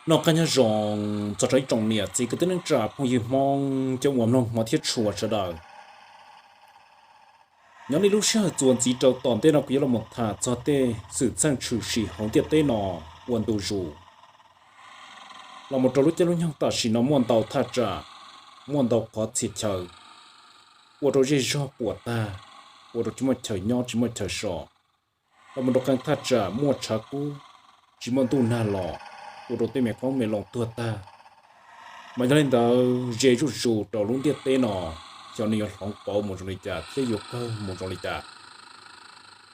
Noj qab nyob zoo txog rau ib tsoom niam txiv kwv tij neej tsa phooj ywg Hmoob cov uas mloog hmov thiab tshua sawv daws. Nyob li lub sij hawm txuas ntxiv rau tom ntej no kuv yuav los mus tham txog tej xwm txheej tshwm sim hauv ntiaj teb no ua ntu zus los mus rau lub caij lub nyoog tam sim no muaj ntau thaj tsam, muaj ntau qhov txhia chaw ua rau zej zog puas tag, ua rau tsis muaj chaw nyob tsis muaj chaw so, los mus rau qee thaj tsam muaj tshav kub, tsis muaj ntuj nag los, ua rau tej me qoob me loo tuag tag. Mas yog li ntawd ze zuj zus rau lub ntiaj teb no, xyov nws yuav hloov pauv mus zoo li cas thiab yuav kawg mus zoo li cas.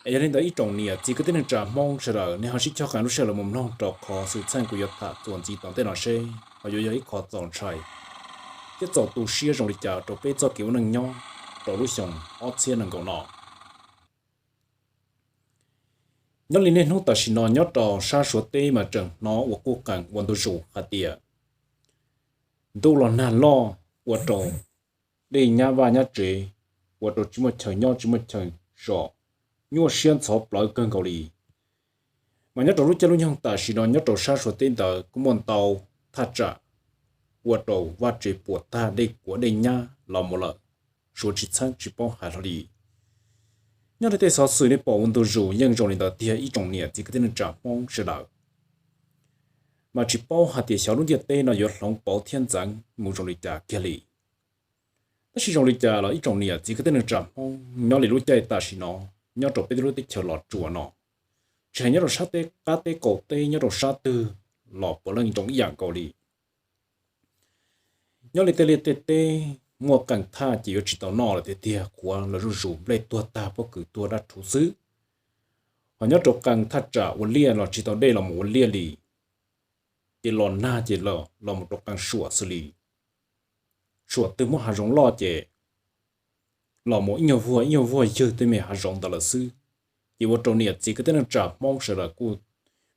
Es yog li ntawd ib tsoom niam txiv kwv tij neej tsa Hmoob sawv daws nej ho sib cog qee lub sij hawm los mus mloog rau qhov xwm txheej kuv yuav tham txuas ntxiv tom ntej no seb ho yuav yog ib qho txaus ntshai thiab txaus tu siab zoo li cas rau peb txoj kev ua neej nyob rau lub xyoo ob txhiab nees nkaum no. Nyob li niaj hnub tam sim no nyob rau sab Suav teb mas tseem hnov ua quj qees ua ntu zus hais tias ntuj los nag loj ua rau dej nyab vaj nyab tsev, ua rau tsis muaj chaw nyob tsis muaj chaw so, nyuaj siab ntxhov plawv kawg nkaus li. Mas nyob rau lub caij lub nyoog tam sim no nyob rau sab Suav teb ntawd kuj muaj ntau thaj tsam ua rau vaj tsev puas tag, dej kuav dej nyab los mus lawm, suav tsis txheeb tsis paub hais hlo li. Nyob li tej xov xwm nej pom ua ntu zus yeej zoo li ntawd tiag ib tsoom niam txiv kwv tij neej tsa Hmoob sawv daws. Mas tsis paub hais tias xyov lub ntiaj teb no yuav hloov pauv thiab ntxeev mus zoo li cas kiag li. Tab sis zoo li cas los ib tsoom niam txiv kwv tij neej tsa Hmoob nyob li lub caij tam sim no nyob rau peb tej lub teb chaws Los Tsuas no, tsis hais nyob rau sab teb qab teb qaum teb nyob rau sab twg los puav leej zoo ib yam nkaus li. Nyob li tej liaj tej teb muaj qee thaj ces yuav tsis tau noj lawm tiag tiag, qhuav los zuj zus nplej tuag tag pob kws tuag daj rhuv xwb. Ho nyob rau qee thaj tsam ua liaj los tsis tau dej los mus ua liaj li, ces los nag ces los mus rau qee suam xwb li. Suam twg muaj hav zoov loj ces los mus ib nyuag vuag ib nyuag vuag ywg tej me hav zoov ntawd lawm xwb. Ces ua rau niam txiv kwv tij neej tsa Hmoob sawv daws kuj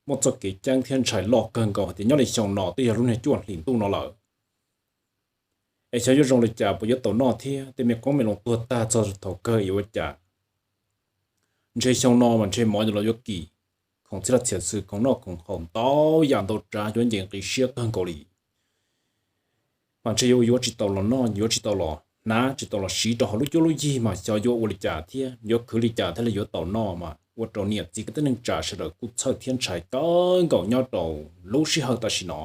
muaj txoj kev ceeb thiab ntshai loj kawg nkaus hais tias nyob li xyoo no twb yog lub niag cuaj hlis ntuj no lawm, es xyov yuav zoo li cas, puas yuav tau noj thiab tej me qoob me loo tuag tag txog thaum kawg yuav ua cas. Ntshe xyoo no mas ntshe mov yuav los yuav kim, khoom txhij laj txhia xwm, khoom noj khoom haus ntau yam ntau tsav yuav nce nqis siab kawg nkaus li. Mas ntshe yuav yuav tsis tau los noj, yuav tsis tau los hnav, tsis tau los siv rau hauv lub cuab lub yig mas xyov yuav ua li cas thiab yuav khwv li cas thiaj li yuav tau noj mas ua rau niam txiv kwv tij neej tsa sawv daws kuj txhawj thiab ntshai kawg nkaus nyob rau lub sij hawm tam sim no.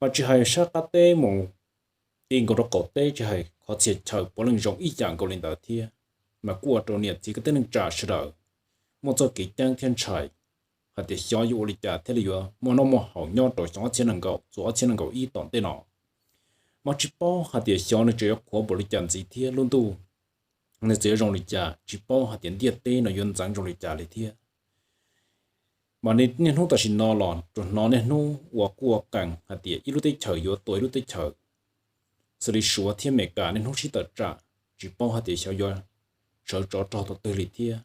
Mas tsis hais sab qab teb mus ti nkaus rau qaum teb, tsis hais qhov txhia chaw puav leej zoo ib yam nkaus li ntawd thiab. Mas kuj ua rau niam txiv kwv tij neej tsa sawv daws muaj txoj kev ceeb thiab ntshai hais tias xyov yuav ua li cas thiaj li yuav muaj noj muaj haus nyob rau xyoo ob txhiab nees nkaum txuas ob txhiab nees nkaum ib tom ntej no. Mas tsis paub hais tias xyov nws tseem yuav qhuav npaum li cas ntxiv thiab lub ntuj nws tseem yuav zoo li cas, tsis paub hais tias ntiaj teb no yuav ntxeev zoo li cas li thiab. Mas niaj hnub tam sim no los tsuas hnov niaj hnub ua quj ua qees hais tias ib lub teb chaws yuav tua ib lub teb chaws, xws li Suav thiab Amelikas niaj hnub sib tawm tsam, tsis paub hais tias xyov yuav sawv tsov rog thaum twg li thiab.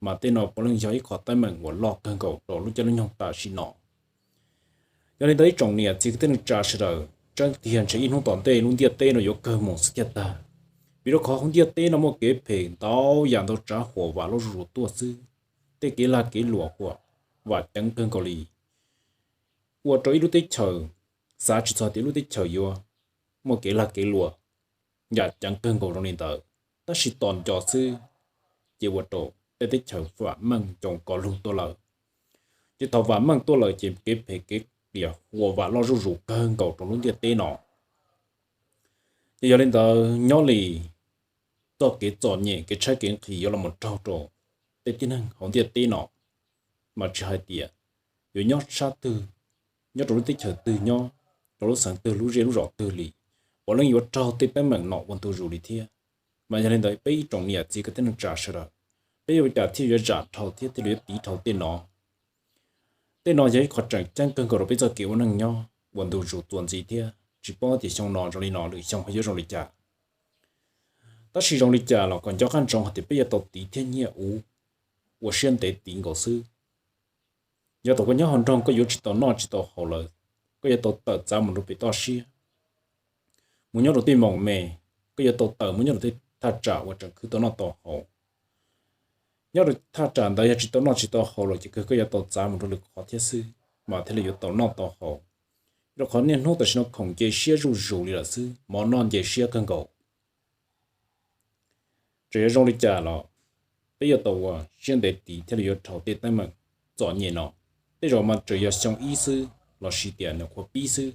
Mas tej no puav leej yog ib qho teeb meem uas loj kawg nkaus rau lub caij lub nyoog tam sim no. Yog li ntawd ib tsoom niam txiv kwv tij neej tsa sawv daws, tseeb tiag ntshe ib hnub tom ntej lub ntiaj teb no yuav kawg mus xwb thiaj tag, vim rau qhov hauv ntiaj teb no muaj kev phem ntau yam ntau tsav huam vam loj zuj zus tuaj xwb. Tej kev lag kev luam huam vam ceev kawg nkaus li, ua rau ib lub teb chaws xav tsis txog tias ib lub teb chaws yuav muaj kev lag kev luam yam ceev kawg nkaus zoo li ntawd, tab sis tos nco xwb ces ua rau tej teb chaws vam meej nco kov lug tuaj lawm. Ces thaum vam meej tuaj lawm ces kev phem kev qias huam vam loj zuj zus kawg nkaus rau lub ntiaj teb no. Ces yog li ntawd nyob li txoj kev txom nyem kev tshaib kev nqhis yuav los mus raug rau tej tib neeg hauv ntiaj teb no, mas tsis hais tias yuav nyob sab twg, nyob rau lub teb chaws twg, nyob rau lub xeev twg lub zej lub zos twg li, puav leej yuav raug tej teeb meem no ua ntu zus li thiab. Mas yog li ntawd peb ib tsoom niam txiv kwv tij neej tsa sawv daws, peb yuav ua cas thiaj yuav zam dhau thiab thiaj li yuav tiv dhau tej no. Tej no yog ib qho tseem ceeb kawg nkaus rau peb txoj kev ua neej nyob ua ntu zus txuas ntxiv thiab tsis paub tias xyoo no zoo li no lwm xyoo ho yuav zoo li cas. Tab sis zoo li cas los kom nco qab ntsoov hais tias peb yuav tau tiv thiab nyiaj ua siab ntev tiv nkaus xwb. Yog thaum koj nyob hauv nroog koj yuav tsis tau noj tsis tau haus lawm, koj yuav tau tawm txav mus rau pem toj siab, mus nyob rau tej moos me, koj yuav tau tawm mus nyob rau tej thaj tsam uas tseem khwv tau noj tau haus. Nyob rau thaj tsam ntawd yog tsis tau noj tsis tau haus lawm ces kawg koj yuav tau txav mus rau lwm qhov thiab xwb. mas thiaj li yuav tau noj tau haus. Rau qhov niaj hnub tam sim no khoom nce siab zuj zus li lawm xwb, mov noj nce siab kawg nkaus. Txawm yuav zoo li cas los peb yuav tau ua siab ntev tiv thiaj li yuav dhau tej teeb meem txom nyem no. Tej zaum mas tseem yog xyoo ib xwb lossis tias nws qhuav pib xwb,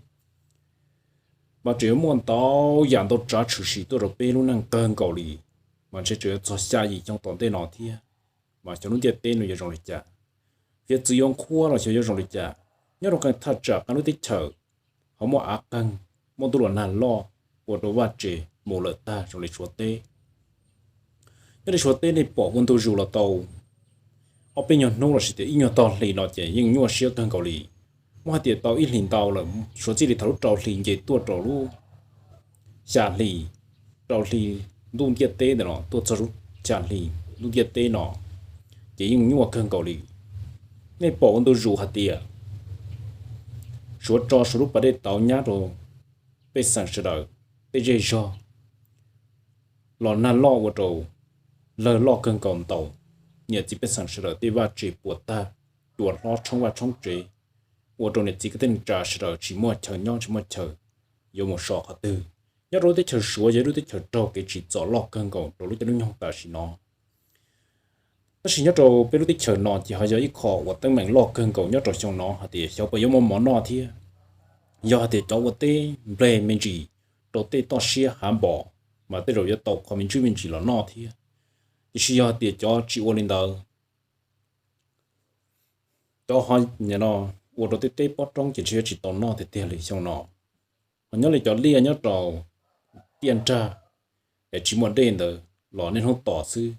mas tseem yuav muaj ntau yam ntau tsav tshwm sim tuaj rau peb lub neej kawg nkaus li, mas ntshe tseem yuav txog xya yim xyoo tom ntej no thiab, mas xyov lub ntiaj teb no yuav zoo li cas, hiav txwv yuav nqhuab los xyov yuav zoo li cas. Nyob rau qee thaj tsam qee lub teb chaws ho muaj av qeeg, muaj ntuj los nag loj ua rau vaj tse mus lawm tag zoo li Suav teb. Nyob li Suav teb nej pom ua ntu zus los tau ob peb nyuag hnub lossis tias ib nyuag tog hli no ces yeej nyuaj siab kawg nkaus li. Muab hais tias tau ib hlis ntau lawm, suav txij li thaum lub rau hli nce tuaj rau lub xya hli, rau hli ntuj ntiaj teb ntawm no tuaj txog lub xya hli ntuj ntiaj teb no, ces yeej nyuaj kawg nkaus li. Nej pom ua ntu zus hais tias suav tso suav lub pas dej tauv nyab rau pej xeem sawv daws tej zej zog, los nag loj ua rau lawg loj kawg nkaus ntaus niam txiv pej xeem sawv daws tej vaj tse puas tag, cua hlob tshoob vaj tshoob tsev, ua rau niam txiv kwv tij neej tsa sawv daws tsis muaj chaw nyob tsis muaj chaw yuav mus so qhov twg. Nyob rau lub teb chaws suav yog ib lub teb chaws raug kev tsim txom loj kawg nkaus rau lub caij lub nyoog tam sim no. Tab sis nyob rau peb lub teb chaws no ces ho yog ib qho uas teeb meem loj kawg nkaus nyob rau xyoo no hais tias xyov puas yuav muaj mov noj thiab. Yog hais tias cov ua teb nplej me ntsis rau tej toj siab hav npos, mas tej zaum yuav tau qho me ntsis me ntsis los noj thiab. Tiam sis yog hais tias cov tsis ua li ntawd, cov ho ua rau tej teb pob roob ces ntshe yuav tsis tau noj tiag tiag li xyoo no. Ho nyob li cov liaj nyob rau tiaj nrag es tsis muaj dej ntawd los niaj hnub tos xwb.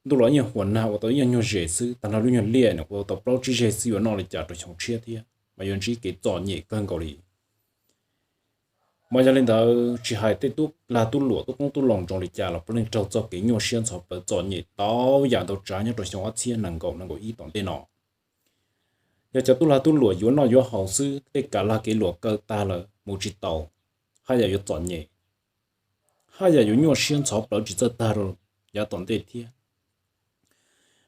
Ntuj los ib nyuag huas nag ua tau ib nyuag nyuag zes xwb, tag nrho lub nyuag liaj nws ua tau plaub tsib zeg xwb yuav noj li cas rau xyoo tshiab thiab, mas yuav ntsib kev txom nyem kawg nkaus li. Mas yog li ntawd tsis hais tej tub lag tub luam tub qoob tub loo zoo li cas los puav leej raug txoj kev nyuaj siab ntxhov plawv txom nyem ntau yam ntau tsav nyob rau xyoo ob txhiab nees nkaum nees nkaum ib tom ntej no. Yog cov tub lag tub luam yuav noj yuav haus xwb, tej kev lag kev luam kaw tag lawm mus tsis taus, haj yam yuav txom nyem, haj yam yuav nyuaj siab ntxhov plawv tsis txawj tag rau yav tom ntej thiab.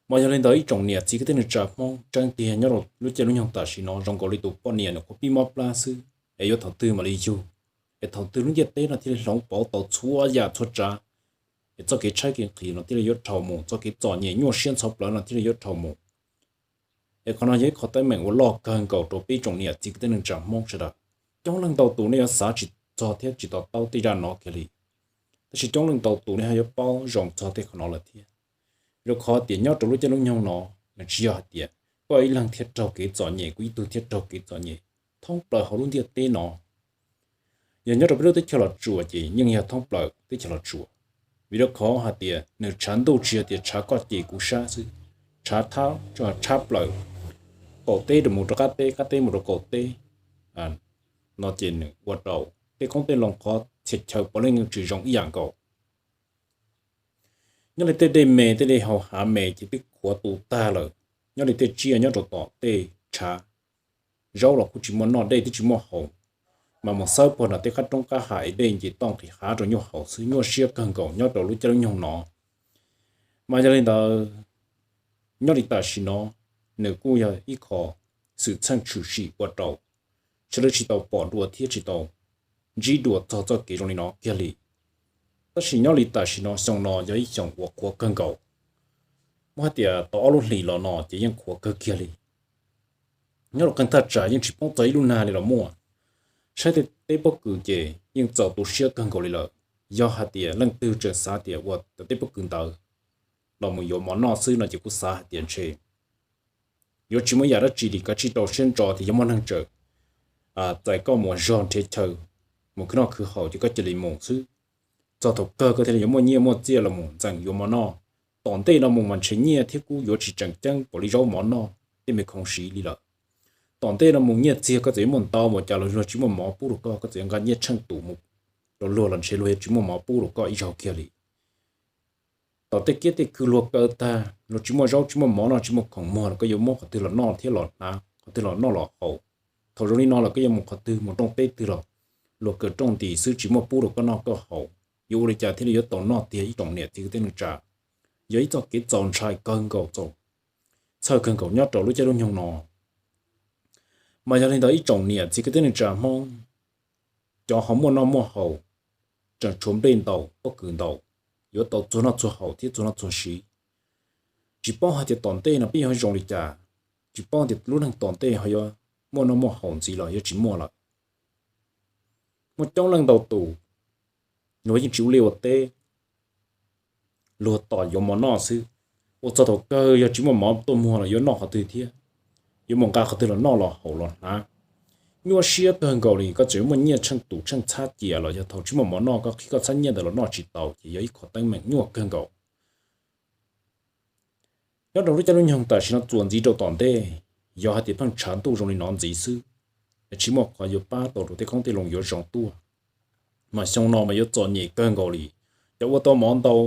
Mas yog li ntawd ib tsoom niam txiv kwv tij neej tsa Hmoob tseeb tiag nyob rau lub caij lub nyoog tam sim no zoo nkaus li tus poj niam nws qhuav pib mob plab xwb es yuav thaum twg mam li yug, es thaum twg lub ntiaj teb no thiaj li hloov pauv tau txhua yam txhua tsav, es txoj kev tshaib kev nqhis no thiaj li yuav dhau mus, txoj kev txom nyem nyuaj siab ntxhov plawv no thiaj li yuav dhau mus. Es qhov no yog ib qho teeb meem uas loj kawg nkaus rau peb tsoom niam txiv kwv tij neej tsa Hmoob sawv daws. Coob leej ntau tus nej yuav xav tsis txog thiab tsis to taub tej zaj no kiag li, tab sis coob leej ntau tus nej ho yuav paub zoo txog tej qhov no lawm thiab. Rau qhov tias nyob rau lub caij lub nyoog no, nws tsis yog hais tias koj ib leeg thiaj raug kev txom nyem, kuv ib tug thiaj raug kev txom nyem, thoob plaws hauv lub ntiaj teb no. Yog nyob rau peb lub teb chaws Los Tsuas ces yeej yog thoob plaws teb chaws Los Tsuas, vim rau qhov hais tias nws tshav ntuj tsis yog tias tshav koj ces kuv sab xwb, tshav thab tshab plaws, qaum teb rau mus rau qab teb, qab teb mus rau qaum teb, no ces nws ua rau tej qoob tej loo qhov txhia chaw puav leej yeej tsis zoo ib yam nkaus. Nyob li tej dej me tej dej hauv hav me ces twb qhuav tu tag lawm, nyob li tej tsiaj nyob rau tom tej tshav, zaub los kuj tsis muaj noj, dej twb tsis muaj haus, mas mus xawb puag nram tej qab roob qab hav es dej nce toj nqis hav rau nyuaj haus xwb, nyuaj siab kawg nkaus nyob rau lub caij lub nyoog no. Mas yog li ntawd, nyob li tam sim no, nws kuj yog ib qho xwm txheej tshwm sim ua rau sawv daws tsis tau pom dua thiab tsis tau ntsib dua txog txoj kev zoo li no kiag li. Tab sis nyob li tam sim no xyoo no yog ib xyoo uas qhuav kawg nkaus, muab hais tias tau ob lub hlis los no ces yeej qhuav kawg kiag li. Nyob rau qee thaj tsam yeej tsis poob txog ib lub nag li los muaj. Saib tej teb pob kws ces yeej txaus tu siab kawg nkaus li lawm. Yog hais tias leej twg tseem xav tias ua tej teb pob kws ntawd los mus yuav mov noj xwb no ces kuv xav hais tias ntshe yuav tsis muaj yam dab tsi li, kav tsij rau siab ntso tias yog muaj neeg tseem txais koj mus zog nrhiav chaw mus khwv noj khwv haus ces koj cia li mus xwb. Txog thaum kawg koj thiaj li yuav muaj nyiaj muaj txiaj los mus ntxeem yuav mov noj. Tom ntej no mus mas ntshe nyiaj thiab kub yuav tsis tseem ceeb npaum li zaub mov noj tej me khoom siv li lawm. Tom ntej no mus nyiaj txiag koj txawm yuav muaj ntau npaum cas los luag tsis muaj mov pub rau koj, koj txawm yuav nqa nyiaj tsheej tus mus rau luag los ntshe luag yuav tsis muaj mov pub rau koj ib zaug kiag li. Tom tej kiab tej khw luag kaw tag, luag tsis muaj zaub tsis muaj mov noj, tsis muaj khoom muag los koj yuav muab qhov twg los noj thiab los hnav, qhov twg los noj los haus. Thaum zoo li no los koj yuav mus qhov twg, mus rooj teb twg los luag kaw rooj nti xwb tsis muaj pub rau koj noj koj haus, yuav ua li cas thiaj li yuav tau noj tiag ib tsoom niam txiv kwv tij neej tsa? Yog ib txoj kev txaus ntshai kawg nkaus, txaus txhawj kawg nkaus nyob rau lub caij lub nyoog no. Mas yog li ntawd ib tsoom niam txiv kwv tij neej tsa Hmoob, cov ho muaj noj muaj haus, tseem tshuav nplej ntaus pob kws ntaus, yuav tau txuag noj txuag haus thiab txuag noj txuag siv. Tsis paub hais tias tom ntej no peb yuav zoo li cas, tsis paub tias lub neej tom ntej ho yuav muaj noj muaj haus ntxiv los yuav tsis muaj lawm. Muaj coob leej ntau tus, luag yeej tsis ua liaj ua teb, luag tos yuav mov noj xwb. Ua txog thaum kawg yog tsis muaj mov tuaj muag los yuav noj qhov twg thiab, yuav mus nqa qhov twg los noj los haus los hnav. Nyuaj siab kawg nkaus li, koj tseem yuav muaj nyiaj tsheej tus tsheej txhab cia los yog thaum tsis muaj mov noj koj qhib koj txhab nyiaj ntawd los noj tsis tau ces yog ib qho teeb meem nyuaj kawg nkaus. Nyob rau lub caij lub nyoog tam sim no txuas ntxiv rau tom ntej, yog hais tias pheej tshav ntuj zoo li no ntxiv xwb, tsis muaj qhov yuav pab tau rau tej qoob tej loo yuav zoo tuaj, mas xyoo no mas yuav txom nyem kawg nkaus li. Cov ua tau mov ntau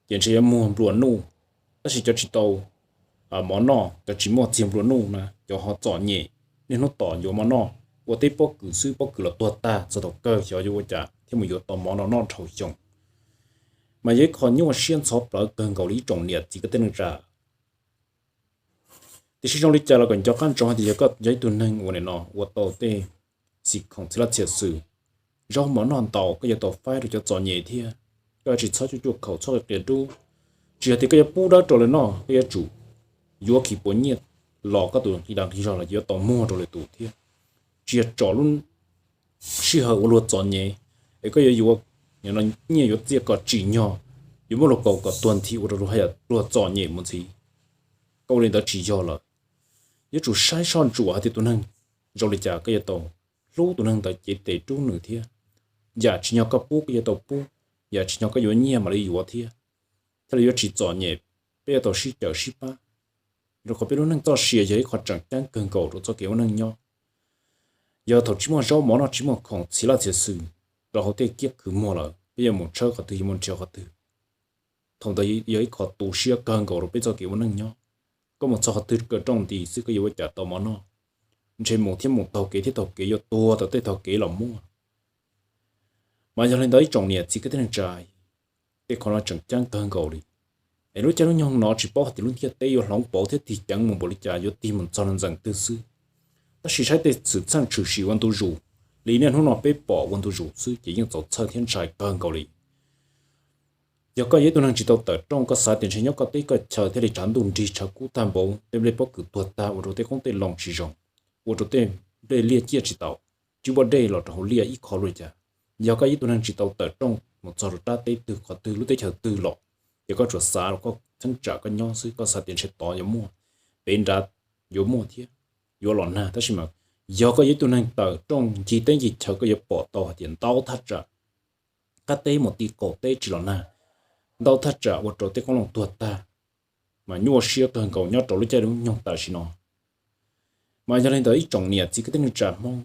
ces ntshe yuav muag nplua nuj, tab sis cov tsis tau mov noj, cov tsis muaj txiag nplua nuj na, cov ho txom nyem, niaj hnub tos yuav mov noj, ua teb pob kws xwb pob kws los tuag tag, txog thaum kawg xyov yuav ua cas thiaj mus yuav tau mov no noj dhau xyoo. Mas yog ib qho nyuaj siab ntxhov plawv kawg nkaus li ib tsoom niam txiv kwv tij neej tsa. Tiam sis zoo li cas los kom nco qab ntsoov hais tias yog koj yog ib tug neeg uas nim no ua tau tej txhia khoom txhia laj txhia xwm, zaub mov noj ntau, koj yuav tau faib rau cov txom nyem thiab. Koj yuav tsis txhob cuaj cuaj khaum txhob qias dub. Tsis hais tias koj yuav pub dawb rau lawv noj, koj yuav tsum yuav khi puas nyiaj los koj tus nqi dag nqi zog los yuav tau muag rau lwm tus thiab. Tsis yog tsom lub sij hawm ua luag txom nyem es koj yuav yuav nyiaj yuav txiaj kom tsim nyog yuav muab luag kaus kom tuag nthi ua rau luag haj yam luag txom nyem mus ntxiv. Koj ua li ntawd tsis yog lawm. Yuav tsum saib soj ntsuam hais tias tus neeg zoo li cas koj yuav tau hlub tus neeg ntawd, cev tes rub nws thiab. Yam tsim nyog koj pub koj yuav tau pub, yam tsim nyog koj yuav nyiaj mam li yuav thiab, thiaj li yuav tsis txom nyem. Peb yuav tau sib cawm sib pab, rau qhov peb lub neej txoj sia yog ib qho tseem ceeb kawg nkaus rau txoj kev ua neej nyob. Yog thaum tsis muaj zaub mov noj, tsis muaj khoom txhia laj txhia xwm rau hauv tej kiab khw muag lawm, peb yuav mus tshawb qhov twg, yuav mus nrhiav qhov twg? Thaum ntawd yog ib qho tu siab kawg nkaus rau peb txoj kev ua neej nyob. Koj mus txog qhov twg kaw rooj nti xwb koj yuav ua cas tau mov noj? Ntshe mus thiab mus taug kev thiab taug kev yuav tuag tau tej taug kev los muaj. Mas yog li ntawd ib tsoom niam txiv kwv tij neej tsa, tej qhov no tseem ceeb kawg nkaus li. Es lub caij lub nyoog no tsis paub hais tias lub ntiaj teb yuav hloov pauv thiab tig ceev mus npaum li cas, yuav tig mus txog ntxeem twg xwb. Tab sis saib tej xwm txheej tshwm sim ua ntu zus li niaj hnub no peb pom ua ntu zus xwb ces yeej txaus txhawj thiab ntshai kawg nkaus li. Yog koj yog ib tug neeg tsis tau tawm rooj, koj xav tias ntshe nyob koj teb koj chaw thiaj li tshav ntuj nrig tshav kub tag npaum, tej nplej pob kws tuag tag ua rau tej qoob tej loo tsis zoo, ua rau tej nplej liaj ciaj tsis tau, tsis muaj dej los rau hauv liaj ib qho li cas. Yog koj yog ib tug neeg tsis tau tawm rooj mus txog rau rab teb twg qhov twg lub teb chaws twg los, ces koj tsuas xav los koj txheeb tsam koj nyob xwb, koj xav tias ntshe tod yuav muaj, pem nrad yuav muaj thiab, yuav los nag. Tab sis mas yog koj yog ib tug neeg tawm rooj ncig teb ncig chaw koj yuav pom tau hais tias ntau thaj tsam qab teb mus ti qaum teb tsis los nag, ntau thaj tsam ua rau tej qoob loo tuag tag, mas nyuaj siab kawg nkaus nyob rau lub caij lub nyoog tam sim no. Mas yog li ntawd ib tsoom niam txiv kwv tij neej tsa Hmoob,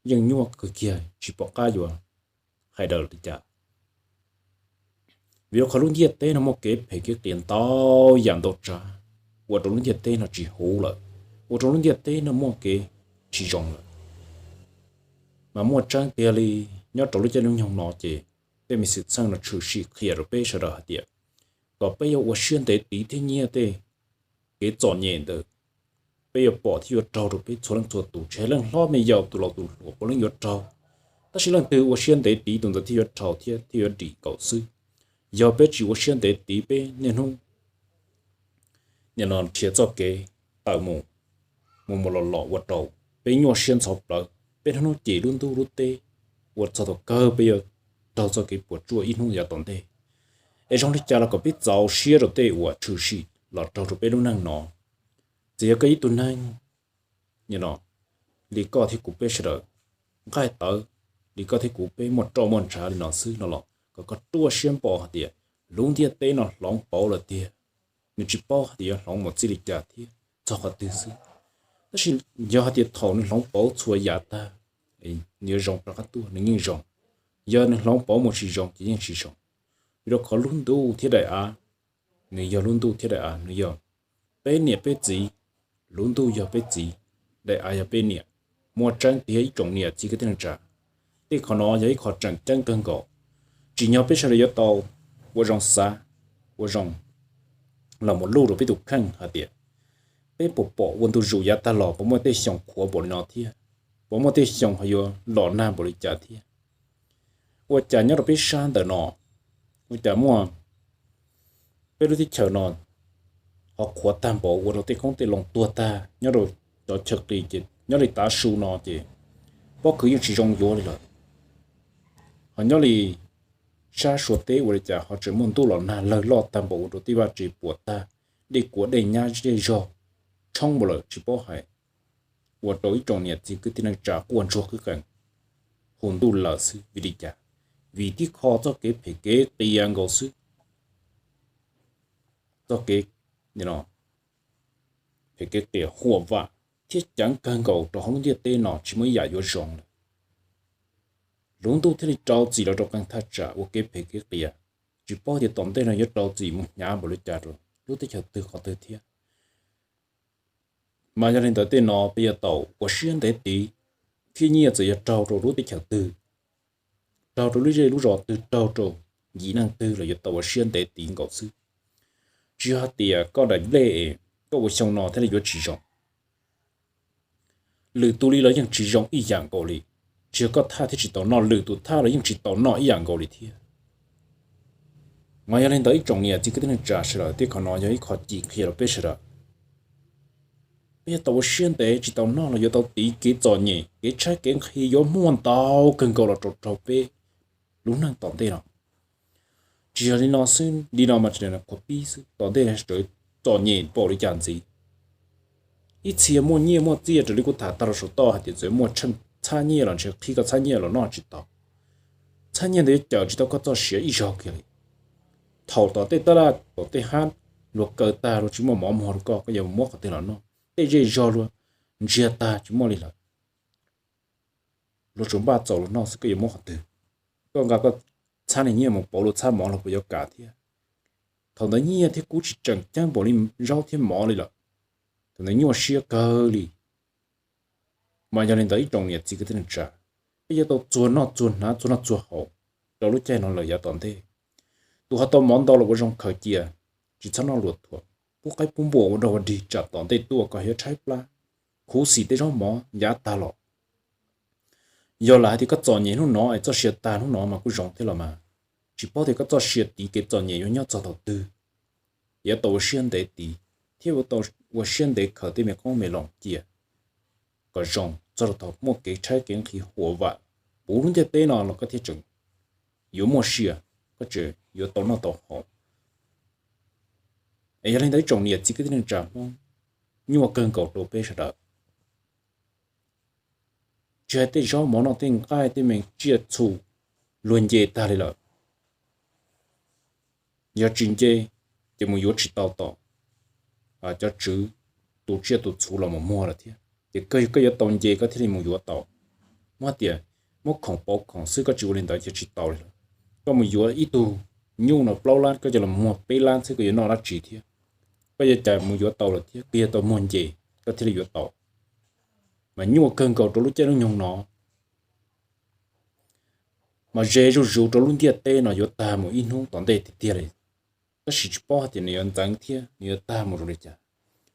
yeej nyuaj kawg kiag tsis pom qab yuav hais daws li cas. Vim rau qhov lub ntiaj teb no muaj kev phem kev qias ntau yam ntau tsav, ua rau lub ntiaj teb no tsis huv lawm, ua rau lub ntiaj teb no muaj kev tsis zoo lawm. Mas muaj tseeb tiag li, nyob rau lub caij lub nyoog no ces tej me xwm txheej no tshwm sim qhia rau peb sawv daws hais tias kom peb yuav ua siab ntev tiv thiab nyiaj tej kev txom nyem ntawd, peb yuav pom thiab yuav raug rau peb txhua leej txhua tus, tsis hais leej hlob me yaus tus laus tus hluas puav leej yuav raug. Tab sis leej twg ua siab ntev tiv tus ntawd thiaj yuav raug thiab thiaj yuav dim nkaus xwb. Yog peb tsis ua siab ntev tiv, peb niaj hnub nim no nrhiav txoj kev tawm mus, mus mus los los ua rau peb nyuaj siab ntxhov plawv, peb niaj hnub cem lub ntuj lub teb, ua txog thaum kawg peb yuav raug txoj kev puas tsuaj ib hnub yav tom ntej. Es zoo li cas los kom peb txaus siab rau tej uas tshwm sim los raug rau peb lub neej no. Txawm yog koj ib tug neeg li koj thiab kuv peb sawv daws nqaij tawv, li koj thiab kuv peb muaj roj muaj ntshav li no xwb no los kom koj ruaj siab npo hais tias lub ntiaj teb no hloov pauv lawm tiag, nws tsis paub hais tias yuav hloov mus txij li cas thiab txog qhov twg xwb. Tab sis yog hais tias thaum nws hloov pauv txhua yam tag, nws yuav zoo rov qab tuaj nws yeej zoo. Yog nws hloov pauv mus tsis zoo ces yeej tsis zoo. Vim rau qhov lub ntuj thiab daim av, nws yog lub ntuj thiab daim av, nws yog peb niam peb txiv, lub ntuj yog peb txiv, daim av yog peb niam. Muaj tseeb tiag ib tsoom niam txiv kwv tij neej tsa, tej qhov no yog ib qho tseem ceeb kawg nkaus. Tsim nyog peb sawv daws yuav tau ua zoo xav, ua zoo los mus luj rau peb tus kheej hais tias Peb puas pom ua ntu zus yav tag los puas muaj tej xyoo qhuav npaum li no thiab? Puas muaj tej xyoo ho yuav los nag npaum li cas thiab? Ua cas nyob rau peb sab ntawm no, ua cas muaj peb lub teb chaws no ho qhuav tag npaum ua rau tej qoob tej loo tuag tag nyob rau cov chaw qis ces nyob li tav su no ces pob kws yeej tsis zoo yuav li lawm. Ho nyob li sab Suav teb ua li cas ho tseem muaj ntuj los nag lawg loj tag npaum ua rau tej vaj tsev puas tag, dej kuav dej nyab zej zog tshoob npaum lawm tsis paub hais, ua rau ib tsoom niam txiv kwv tij neej tsa quaj ntsuag qwb qees hu ntuj lawm xwb. Vim li cas? Vim tib qho txoj kev phem kev qias nkaus xwb. Txoj kev phem kev qias huam vam thiab ceev kawg nkaus rau hauv lub ntiaj teb no tsis muaj ib yam yuav zoo lawm. Lub ntuj thiaj li rau txim los rau qee thaj tsam ua kev phem kev qias, tsis paub tias tom ntej no yuav rau txim mus hnyav npaum li cas rau lub teb chaws twg qhov twg thiab. Mas yog li ntawd tej no peb yuav tau ua siab ntev tiv, thiab nyiaj txawm yuav raug rau lub teb chaws twg, raug rau lub zej lub zos twg, raug rau yim neeg twg los yuav tau ua siab ntev tiv nkaus xwb. Tsis yog hais tias koj daim nplej es koj ua xyoo no thiaj li yuav tsis zoo, lwm tus li los yeej tsis zoo ib yam nkaus li. Tsis yog koj thaj thiaj tsis tau noj, lwm tus thaj los yeej tsis tau noj ib yam nkaus li thiab. Mas yog li ntawd ib tsoom niam txiv kwv tij neej tsa sawv daws, tej qhov no yog ib qho ci qhia rau peb sawv daws. Peb yuav tau ua siab ntev, tsis tau noj los yuav tau tiv, kev txom nyem kev tshaib kev nqhis yuav muaj ntau kawg nkaus los rau rau peb lub neej tom ntej no. Tsis yog li no xwb, li no mas tseem qhuav pib xwb, tom ntej txom nyem npaum li cas ntxiv. Ib txhia muaj nyiaj muaj txiaj raws li kuv tham tag rau saum toj hais tias txawm muaj tsheej txhab nyiaj los ntshe qhib koj txhab nyiaj los noj tsis tau. Txhab nyiaj ntawd yuav cawm tsis tau koj txoj sia ib zaug kiag li. Thaum tom tej tab laj tom tej hab luag kaw tag luag tsis muaj mov muag rau koj, koj yuav muab qhov twg los noj? Tej zej zog luag ntsiag tag tsis muaj li lawm, luag tsuas npaj txaus luag noj xwb, koj yuav muab qhov twg? Koj nqa koj txhab niag nyiaj mus pauv luag txhab mov los puas yuav kam thiab? Thaum ntawd nyiaj thiab kub tsis tseem ceeb npaum li zaub thiab mov li lawm. Thaum ntawd nyuaj siab kawg li. Mas yog li ntawd ib tsoom niam txiv kwv tij neej tsa, peb yuav tau txuag noj txuag hnav, txuag noj txuag haus rau lub caij no lawm yav tom ntej. Tus ho tau mov ntau los ua zoo khaws cia, tsis txhob noj luag thuam, pub qaib pub npua ua dog ua dig tsam tom ntej tuaj koj yuav tshaib plab, khuv xim tej zaub mov yav tag los. Yog lam hais tias koj txom nyem hnub no es txoj sia tag hnub no mas kuj zoo thiab los mas, tsis paub tias koj txoj sia tiv kev txom nyem yuav nyob txog thaum twg. Yuav tau ua siab ntev tiv, thiab yuav tau ua siab ntev khaws tej me qoob me loo cia kom zoo txog rau thaum muaj kev tshaib kev nqhis huam vam puv lub ntiaj teb no los koj thiaj tseem yuav muaj sia, koj tseem yuav tau noj tau haus. Es yog li ntawd ib tsoom niam txiv kwv tij neej tsa Hmoob, nyuaj kawg nkaus rau peb sawv daws. Tsis hais tej zaub mov noj, tej nqaij tej me tsiaj txhu luag nce tag li lawm. Yog tsis nce ces mus yuav tsis tau tom cov tswv tus tsiaj tus txhu los mus muag lawm thiab. Ces koj, koj yuav tau nce koj thiaj li mus yuav tau. Muab hais tias muab khoom pauv khoom xwb, koj tsis ua li ntawd ces tsis tau li lawm. Koj mus yuav ib tug nyuj no plaub lab, koj coj los muag peb lab xwb, koj yuav noj dab tsi thiab? Koj yuav cas mus yuav tau lawm thiab, koj yuav tau muag nce koj thiaj li yuav tau. Mas nyuaj kawg nkaus rau lub caij lub nyoog no. Mas ze zuj zus rau lub ntiaj teb no yuav tag mus ib hnub tom ntej tiag tiag li. Tab sis tsis paub hais tias nws yuav ntxeev thiab nws yuav tag mus zoo li cas,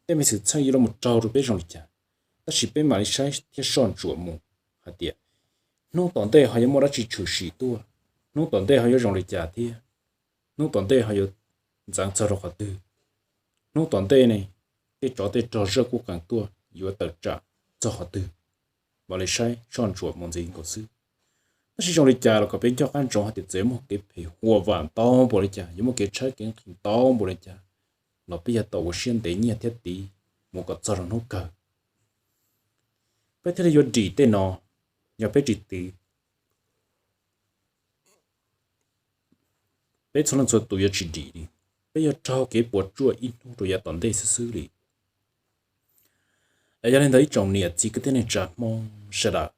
tej me xwm txheej yuav los raug rau peb zoo li cas. Tab sis peb mam li saib thiab soj ntsuam mus hais tias hnub tom ntej ho yuav muaj dab tsi tshwm sim tuaj, hnub tom ntej ho yuav zoo li cas thiab, hnub tom ntej ho yuav ntxeev txog rau qhov twg, hnub tom ntej ne tej tsov tej rog zaj kuj qees tuaj yuav tawm tsam txog qhov twg. Mam li saib soj ntsuam mus ntxiv nkaus xwb. Tab sis zoo li cas los kom peb nco qab ntsoov hais tias txawm muaj kev phem huam vam ntau npaum li cas, yuav muaj kev tshaib kev nqhis ntau npaum li cas, los peb yuav tau ua siab ntev nyiaj thiab tiv mus kom txog rau hnub kawg, peb thiaj li yuav dim tej no. Yog peb tsis tiv, peb txhua leej txhua tus yuav tsis dim li. Peb yuav raug kev puas tsuaj ib hnub rau yav tom ntej xwb xwb li. Yog li ntawd ib tsoom niam txiv kwv tij neej tsa Hmoob sawv daws,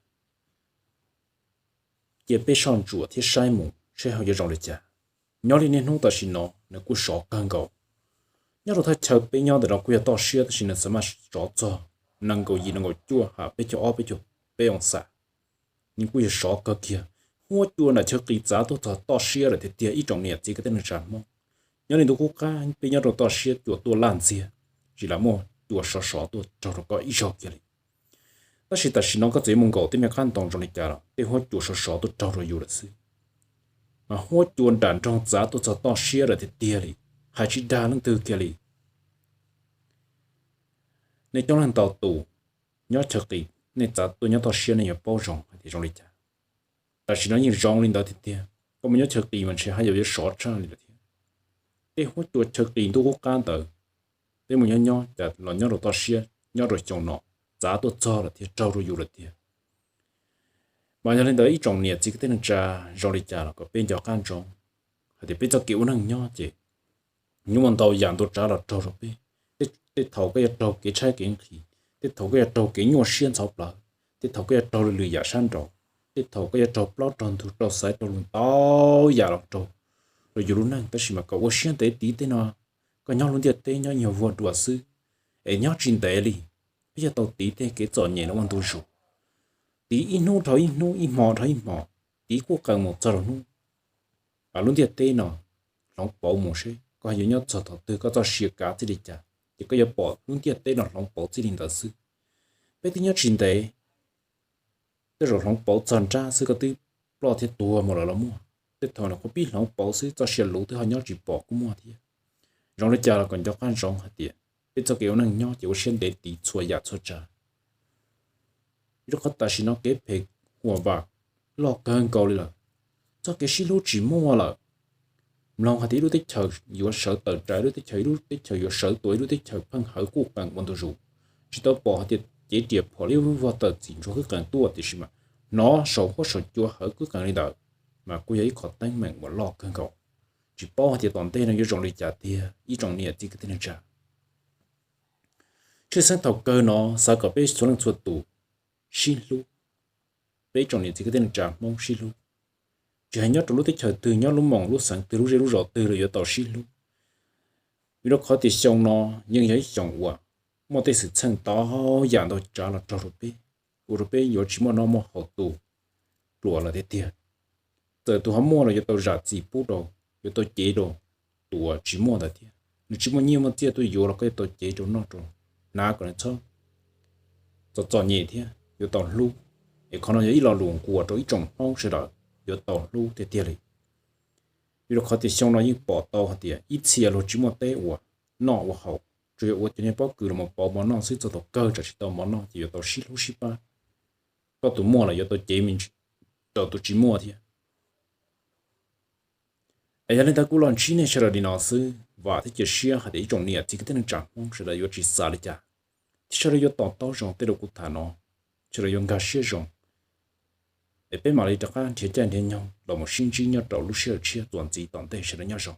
cia peb soj ntsuam thiab saib mus saib ho yuav zoo li cas. Nyob li niaj hnub tam sim no nws kuj sov kawg nkaus. Nyob rau thaj chaw peb nyob ntawm no kuj yog toj siab, tab sis nws xav mas sov txog nees nkaum yim nees nkaum cuaj ha peb caug ob peb caug peb oo xam. Nws kuj yog sov kawg kiag, huab cua nram chaw qis txav tuaj txog toj siab lawm tiag tiag ib tsoom niam txiv kwv tij neej tsa Hmoob. Nyob li ntu qub qab peb nyob rau toj siab cua tuaj laj ntxiag, tsis lam muaj cua sov sov tuaj raug rau koj ib zaug kiag li. Tab sis tam sim no koj txawm yuav mus nkaum tej me qab ntoo zoo li cas los tej huab cua sov sov tuaj raug rau yus lawm xwb. Mas huab cua nram nroog txav tuaj txog toj siab lawm tiag tiag li, hais tsis dag leej twg kiag li. Nej coob leej ntau tus nyob chaw qis, nej txav tuaj nyob toj siab nej yuav paub zoo hais tias zoo li cas. Tam sim no yeej zoo li ntawd tiag tiag, koj mus nyob chaw qis mas ntshe haj yam yuav sov tshaj li lawm thiab. Tej huab cua chaw qis ntuj qub qab ntawd, peb mus nyob nyob cas los nyob rau toj siab nyob rau xyoo no, txav tuaj txog lawm thiab raug rau yus lawm tiag. Mas yog li ntawd ib tsoom niam txiv kwv tij neej tsa, zoo li cas los kom peb nco qab ntsoov hais tias peb txoj kev ua neej nyob ces nyuaj ntau yam ntau tsav los raug rau peb. Tej thaum koj yuav raug kev tshaib kev nqhis, tej thaum koj yuav raug kev nyuaj siab ntxhov plawv, tej thaum koj yuav raug lwm yam sab nraud, tej thaum koj yuav raug plaub raug ntug raug xaiv raug lus ntau yam los raug rau yus lub neej, tab sis mas kom ua siab ntev tiv tej no. Koj nyob lub ntiaj teb nyob nyuag vuag dua xwb, es nyob tsis ntev li, peb yuav tau tiv tej kev txom nyem no ua ntu zus. Tiv ib hnub dhau ib hnub, ib hmo dhau ib hmo, tiv kuj qees mus txog rau hnub lub ntiaj teb no hloov pauv mus seb koj yuav nyob txog thaum twg, koj txoj sia kav txij li cas ces koj yuav pom lub ntiaj teb no hloov pauv txij li ntawd xwb. Peb twb nyob tsis ntev, tej zaum hloov pauv txog nrab xwb koj twb ploj thiab tuag mus lawm los muaj. Tej thaum no koj pib hloov pauv xwb txoj sia luv twb ho nyob tsis pom kuj muaj thiab. Zoo li cas los kom nco qab ntsoov hais tias peb txoj kev ua neej nyob ces ua siab ntev tiv txhua yam txhua tsav. Vim rau qhov tam sim no kev phem huam vam loj kawg nkaus li lawm, txoj kev sib hlub tsis muaj lawm. Mloog hais tias ib lub teb chaws yuav sawv tawm tsam ib lub teb chaws, ib lub teb chaws yuav sawv tua ib lub teb chaws, pheej hawv kuj qees ua ntu zus. Tsis tau pom hais tias cev riam phom li ib lub vog tawm txim ntsuag kwj qees tuaj, tiam sis mas hnov saum huab saum cua hawv kwj qees li ntawd, mas kuj yog ib qhov teeb meem uas loj kawg nkaus. Tsis paub hais tias tom ntej no yuav zoo li cas tiag ib tsoom niam txiv kwv tij neej tsa. Tshwj xeeb thaum kawg no xav kom peb txhua leej txhua tus sib hlub, peb tsoom niam txiv kwv tij neej tsa Hmoob sib hlub. Tsis hais nyob rau lub teb chaws twg, nyob lub moos lub xeev twg, lub zej lub zos twg los yuav tau sib hlub. Vim rau qhov tias xyoo no yeej yog ib xyoos uas muaj tej xwm txheej ntau yam ntau tsav los raug rau peb, ua rau peb yuav tsis muaj noj muaj haus tu pluas lawm tiag tiag. Txawm tus ho muaj los yuav tau zam txim pub rau, yuav tau cev rau tus uas tsis muaj ntawd thiab. Nws tsis muaj nyiaj muaj txiaj tuaj yuav los koj yuav tau cev rau noj rau hnav kom nws txhob txom txom nyem thiab yuav tau hlub. Es qhov no yog ib lo lus nquas rau ib tsoom Hmoob sawv daws yuav tau hlub tiag tiag li. Vim rau qhov tias xyoo no yeej pom tau hais tias ib txhia luag tsis muaj teb ua noj ua haus, tsuas yog ua cov niag pob kws los mus pauv mov noj xwb, txog thaum kawg tsam tsis tau mov noj ces yuav tau sib hlub sib pab. Koj tus muaj los yuav tau cev me ntsis rau tus tsis muaj thiab. Es yog li ntawd kuv los ntsib nej sawv daws li no xwb, vam thiab cia siab hais tias ib tsoom niam txiv kwv tij neej tsa Hmoob sawv daws yuav tsis xav li cas, thiab sawv daws yuav to taub zoo tej lus kuv tham no, sawv daws yuav nkag siab zoo. Es peb mam li rov qab nrhiav caij nrhiav nyoog los mus sib ntsib nyob rau lub sij hawm tshiab txuas ntxiv, tom ntej sawv daws nyob zoo.